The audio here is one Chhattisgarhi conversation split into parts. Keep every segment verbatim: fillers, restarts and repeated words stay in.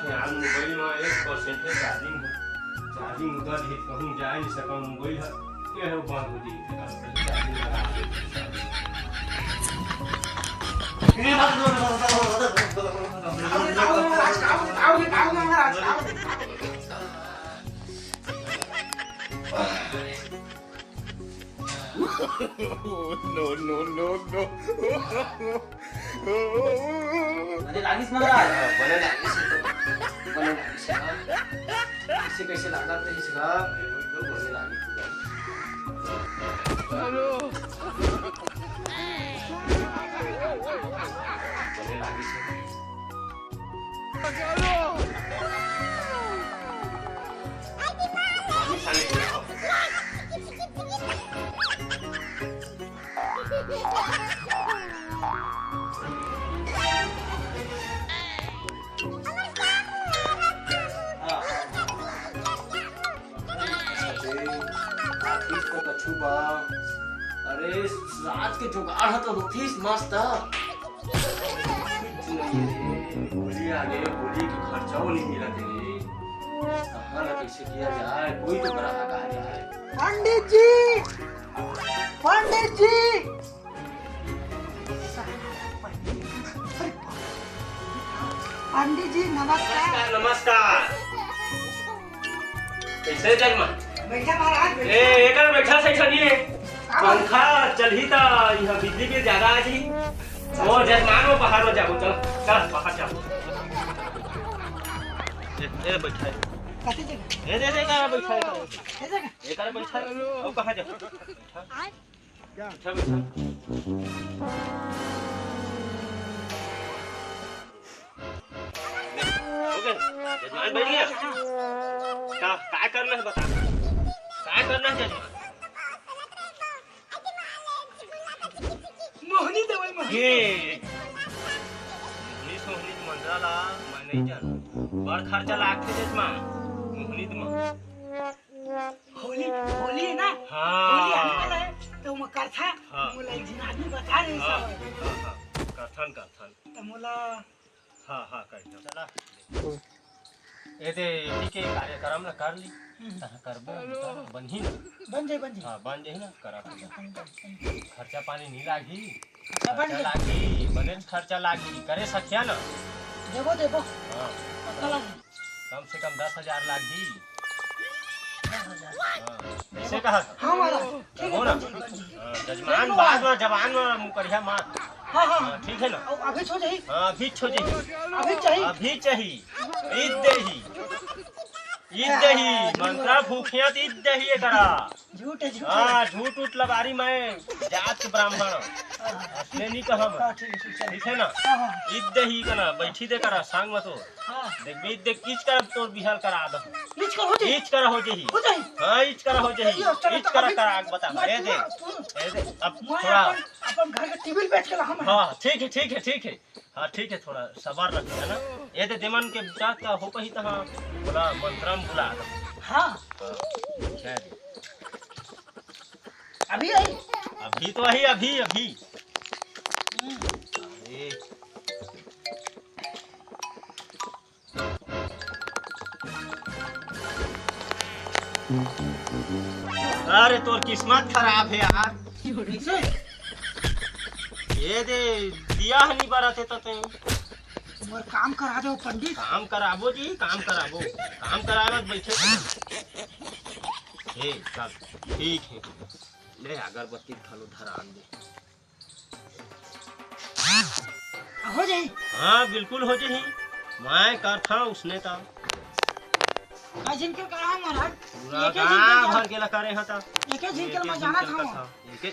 यार, मोबाइल में एक परसेंट हे चार्जिंग हे। चार्जिंग उतर ही, कहूँ जाए नहीं सका मोबाइल हे। ये हे, बंद हो जाई। चार्जिंग लगा दे। No, no, no, no। बने लागिस महाराज। बने लागिस। बने लागिस। कैसे, कैसे लागत हे इसका? बने लागिस। हेलो। बने लागिस। अरे, रात के जुगाड़ ह तो होतिस मस्त। होली आ गे, होली के खर्चा नहीं मिलत हे। कहाँ ला कैसे किया जाए, कोई तो ग्राहक आ जाए। पंडित जी, पंडित जी, पंडित जी, नमस्कार। नमस्कार, नमस्कार। कैसे जजमान? बैठा महाराज, बैठा। ए, एकर बैठा सैठा नहीं हे। का बात? पंखा चलही त इहाँ बिजली बिल ज्यादा आ जाही। ओ जजमान, वो बाहर हो जाओ, चल, चल, बाहर जाओ। ए, ए, बैठा हे। कथी जगह? ए, दे, दे, का बैठा हे? ए जगह? एकर बैठा हे। अब कहाँ जाओ? बैठा। अच्छा, बैठा। हो गया? जजमान बैठ गया? का, का करना है बता। का करना है जजमान? मोहनी दवाई, मोहनी। ये मोहनी सोहनी मंत्रा ला मैं नहीं जानूं। बड़ खर्चा लागथे जजमान। मोहनी दवाई। होली, होली हे ना? हाँ। होली आने वाला हे, त ओमा करथा, हाँ। मोला एक झन आदमी बता रहे हाँ, सब। हाँ, हाँ, करथन, करथन। त मोला हाँ, हाँ, करथन। चला। ए दे, एती के कार्यक्रम ला कर ली। हम्म। तहाँ करबो, बनही ना? बन जाही, बन जाही। हाँ, बन जाही ना, करा। अच्छा, बन जाही, बन जाही। खर्चा पानी नहीं लागही? खर्चा खर्चा पानी? लागही, बनेच खर्चा लागही, करे सकिया ना? देबो, देबो। हाँ। कतका लागही? कम से कम दस हजार लागही। दस हजार। हाँ, ऐसे कहा। हाँ, महाराज। ठीक हे, हो ना? बन जाही, बन जाही। हाँ, जजमान, बाद में जबान में मुकरिया मार। हाँ, हाँ। हाँ, ठीक हे ना? अउ अभी हो जाही? हाँ, अभी हो जाही। अभी चाही? अभी चाही। ईद देही। ईद देही। हाँ, मंत्रा फूकिया त ईद देही एकरा। झूठ हे, झूठ हे। हाँ, झूठ उठ लबारी मैं जात के ब्राह्मण। हाँ। असले नहीं कहम। हाँ, ठीक हे, ठीक हे, चल। ठीक हे ना? हाँ, हाँ। ईद देही कना, बैठी दे करा, संग में तो। हाँ। देख, ईद देख, ईच करा तोर बिहाल करा दो। ईच करा हो जाही? ईच करा हो जाही। हो जाही? हाँ, ईच करा हो जाही। चलो, चलो, ईच तो करा अभी करा, आग बता। मैं ए दे। तू, तू, ए दे, अब मैं थोड़ा अपन, अपन घर के टीवी बेच के लाहूँ मैं। हाँ, ठीक हे, ठीक हे, ठीक हे। हाँ, ठीक हे, थोड़ा सबर रख, है ना? ए दे, देमन के जात का हो पाही त हाँ, बोला, मंत्रा में बुला दो। हाँ। हाँ, कह दे। अभी आई? अभी तो आई, अभी, अभी। हम्म। अरे। अरे, तोर किस्मत खराब हे यार। कैसे? ए दे, दिया ह नहीं बरत हे त तैं। मोर काम करा दो पंडित। काम कराबो जी, काम कराबो। काम कराबो, बैठे। हे, चल, ठीक हे। ले, अगरबत्ती घलो धरान दे। हो जाही? हाँ, बिल्कुल हो जाही। मैं करथंव उसने त। का झिन के करा महाराज? पूरा एके झिन के गाँव जा- भर के ला करे हता। एके झिन के एके मैं झिन जानत के हंव। कथा। एके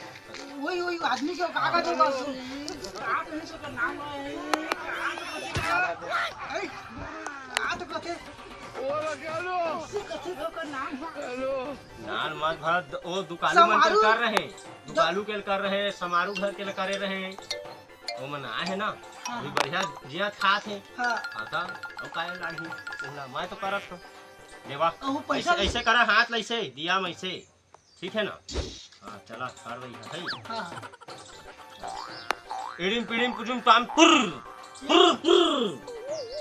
वही, वही आदमी के का का देगा? का तो नहीं तो नाम है। का तो कथे, का तो कथे। ओला क्या लो? उससे कथे का नाम है। हेलो। नान मत भर, ओ दुकालू मन के समारू। कर रहे, दुकालू के कर रहे, समारू घर के करे रहे, ओ मन आए हे ना, हाँ। अभी बढ़िया जियत खात हे। हाँ। हाँ, त अब काहे लागी? ओला मैं तो करत हंव। देवा, अहू पैसा ऐसे, ऐसे करा, हाथ ला ऐसे, दिया में ऐसे, ठीक हे ना? हाँ, चला, कर रही है, है? हाँ। इडिम पिडिम पुजुम पाम पुर, पुर, पुर।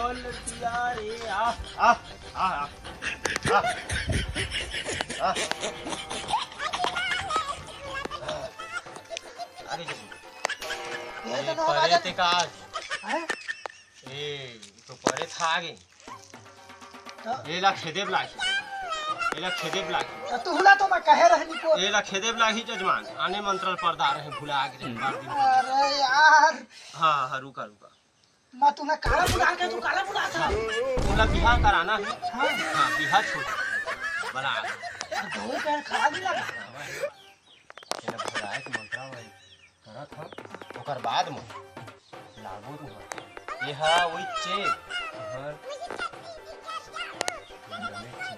खोल दिया रे, आ, आ, आ, आ, आ, आ। अरे, ये तो ना परे आवाज ते का आज? हैं? ए, तो परे था आगे। तो? एला खेदे ब लागी। एला खेदे ब लागी। तो तू हुला तो मैं कहे रहनी को। एला खेदे ब लागी जजमान। आने मंत्र परदा रहे भुला गे रहे बार दिन। अरे यार। हाँ, हाँ, रुका, रुका। मैं तुम्हें काला बुला के तू काला बुला था। ओला बिहा कराना है। हाँ। हाँ, बिहा छोड़। बड़ा। और गहूं का खराब नहीं लगा। एला भुलाए के मंत्र भाई। करत हव, ओकर बाद म लागो तुंहर। ए हा उइच्चे, तुंहर डमेच्चे।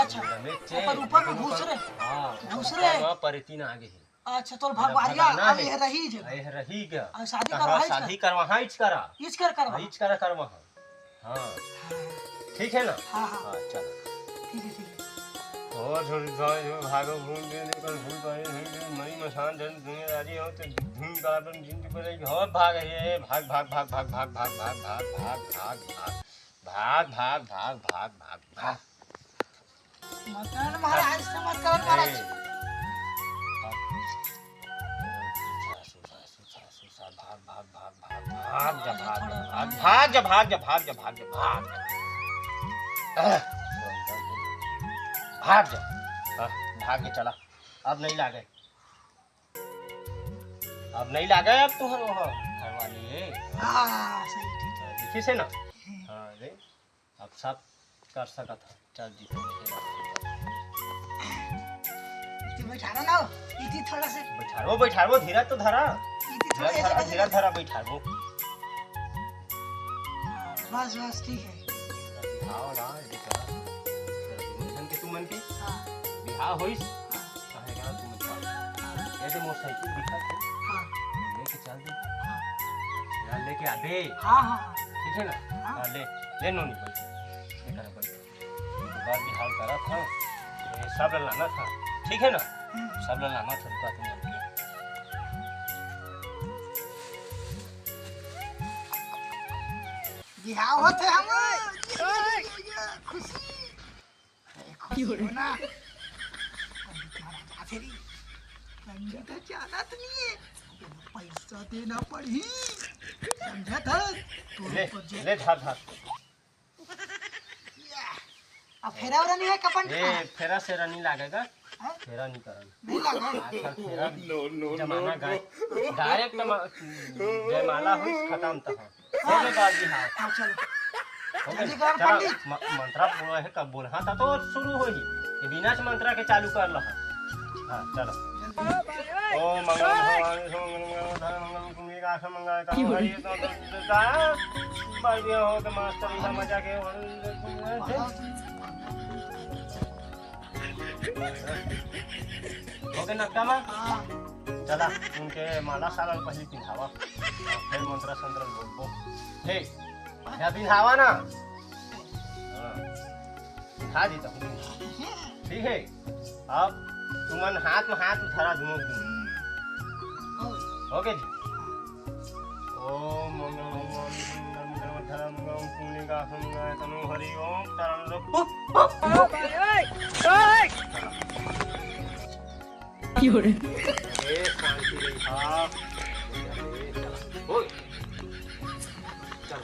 अच्छा, डमेच्चे, ओकर ऊपर म ओकर घुसरे। हाँ, घुसरे। ऊपर म परेतीन आगे हे। अच्छा, तोर भगवारिया भगाना अब हे। एह रही जे। एह रही गे। अब शादी तहाँ करवाही शादी करवाहा इच करा। इच कर करवा। इच करा करवाहा। हाँ। ठीक है ना? हाँ, हाँ। हाँ, चलो। ठीक है, ठीक है। और थोड़ी गाय जो भागो भूल दे दे कर भूल पाए नहीं दे मरी मसान जन दुनियादारी हो तो धूम का अपन जिंदगी पर एक और भाग है ये भाग भाग भाग भाग भाग भाग भाग भाग भाग भाग भाग भाग भाग भाग भाग भाग भाग भाग। मत कर महाराज, से मत कर महाराज। ए। भाग, भाग, भाग, भाग, भाग, भाग जा, भाग जा, भाग, भाग जा, भाग जा, भाग जा, भाग जा, भाग जा। आह, भाग जा। आह, भाग के चला। अब नहीं लागे। अब नहीं लागे अब तुहर वहाँ घर वाली है। हाँ, सही, ठीक है। देखिस हे ना? हाँ, देख। अब सब कर सकत ह। चल जी। इति बैठारा ना हो, इति थोड़ा से। बैठारबो, बैठारबो, धीरज तो धरा। इति थोड़ा धीरज ऐसे धरा, करके धीरज धरा, बैठारबो। बस, बस, ठीक है। बिहाव ना, ये करा। चल, तुमन के, तुमन के। हाँ। बिहाव होइस। हाँ। काहे का तुम बता? ये तो मोटरसाइकिल दिखत हे। हाँ। लेके चल दे। हाँ। यार लेके आ दे। हाँ, हाँ, हाँ। ठीक है ना? हाँ। हाँ, ले, ले नोनी बैठ। ये करा बैठ। एक बार भी हाल करत हव। ये सब ला लाना था। ठीक है ना? हम्म। सब ला लाना था, रुका तुम। बिहाव होत हे हमर। खुशी। अरे, खुशी हो ना। पंडित महाराज आथे रही। पंडित जानत नहीं है। पैसा देना पड़ही। समझत हस? तोर ले, ऊपर जे ले, धर, धर। या। अब फेरा उरा नहीं है का पंडित ए, महाराज? फेरा सेरा नहीं लागेगा। हाँ? फेरा नहीं करन। नहीं लगा। आजकल फेरा नो, नो, जमाना नो, गाय। नो। डायरेक्ट मा-, जयमाला होइस, खत्म त हो। हाँ। हो गए बाजी हाथ। हाँ, चलो। हो गए। जल्दी कर चलो, पंडित। म-, मंत्रा बोला है, कब बोला? हाँ, ता तो शुरू हो ही। ये बिना से मंत्रा के चालू कर लो। हाँ, चलो। जल्दी। ओम मंगलम भवानी, ओम मंगलम धन, मंगलम कुंभी का, मंगल का, क्यों रे? हरि तो, तो, तो, का, बढ़िया हो तो मास्टर, इधर मजा के, हो गए नक्का मा? हाँ। चला, उनके माला साला ल पहिली पिंधावा। फिर मंत्र संत्र बोलबो। हे, या पिंधावा ना। हाँ। पिंधा दी तो। ठीक है। अब तुमन हाथ में हाथ उठारा दुनों के दुनों। हो गए जी। ओम मंगलम भगवान मंगलम मंगलम धर्म मंगलम पुण्य का मंगलम तनु हरि ओम तरम लो। क्यों रे? ए शांति रही। हाँ। ओए। चल।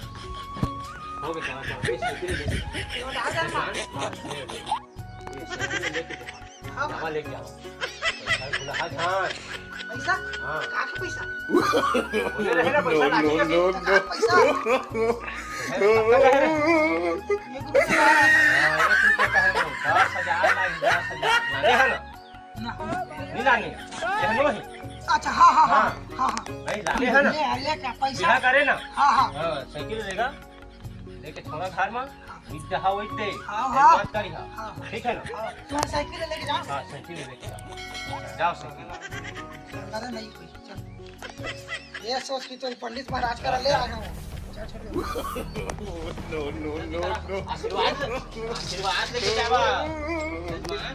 हो गया, चला, चला। ए, साइकिल ले। ये बता दे, माँ। हाँ, ले, ले। ये साइकिल लेके जा। हाँ। जावा, लेके जावा। साइकिल, हाँ, हाँ। पैसा? हाँ। का के पैसा? बोले रहे ना, पैसा लागी, लागी। No, no, no, का no। पैसा? ये गुरु का है। हाँ, एक रुपया का है, दस हजार लागी, दस हजार। लाने है ना? ना। नहीं लाने। ये हम लोग ही। अच्छा, हाँ, हाँ, हाँ, हाँ। हाँ, हाँ। भाई, लाने है ना? ले, ले का पैसा? बिना करे ना? हाँ, हाँ। हाँ, साइकिल लेगा। लेके छोड़ा घर में, विद्या हा वही दे। हाँ, ए हाँ। बात करी हा। हाँ। ठीक है ना? हाँ, तुम्हारी साइकिल लेके जाओ। हाँ, साइकिल लेके जाओ। जाओ साइकिल। अरे नहीं कोई, चल। ये सोच कि तो पंडित महाराज का ले आ गया हूँ। चल, चल। No, no, no, no। आशीर्वाद, आशीर्वाद लेके जावा। जजमान।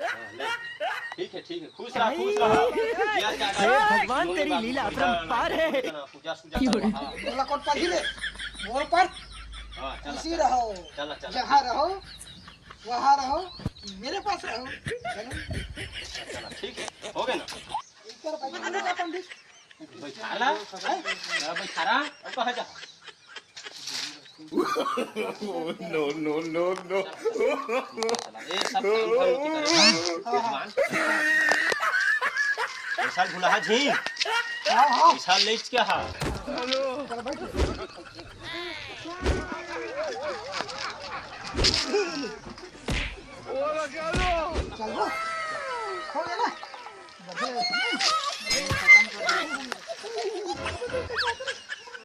हाँ, ले। ठीक है, ठीक है, खुश रहा, खुश रहा। हे भगवान, तेरी लीला अपरंपार है। पूजा, पूजा करवा, हाँ। बोला कौन पर ही ले? बोल पर। हाँ, चला, खुशी चला। रहो। चला, चला। जहाँ रहो, वहाँ रहो, मेरे पास रहो। चलो। चला, ठीक है, हो गया ना? ऊपर बैठा ना पंडित। बैठाला? हैं? चला, बैठाला। अब कहाँ जा? No, no, no, no। ए, सब काम करो की तरह। यजमान। ऐसा भुलाहा झीन। हाँ, हाँ। ऐसा लेच क्या हा? चल, बैठ। चल, वो। हो गया ना? बढ़िया।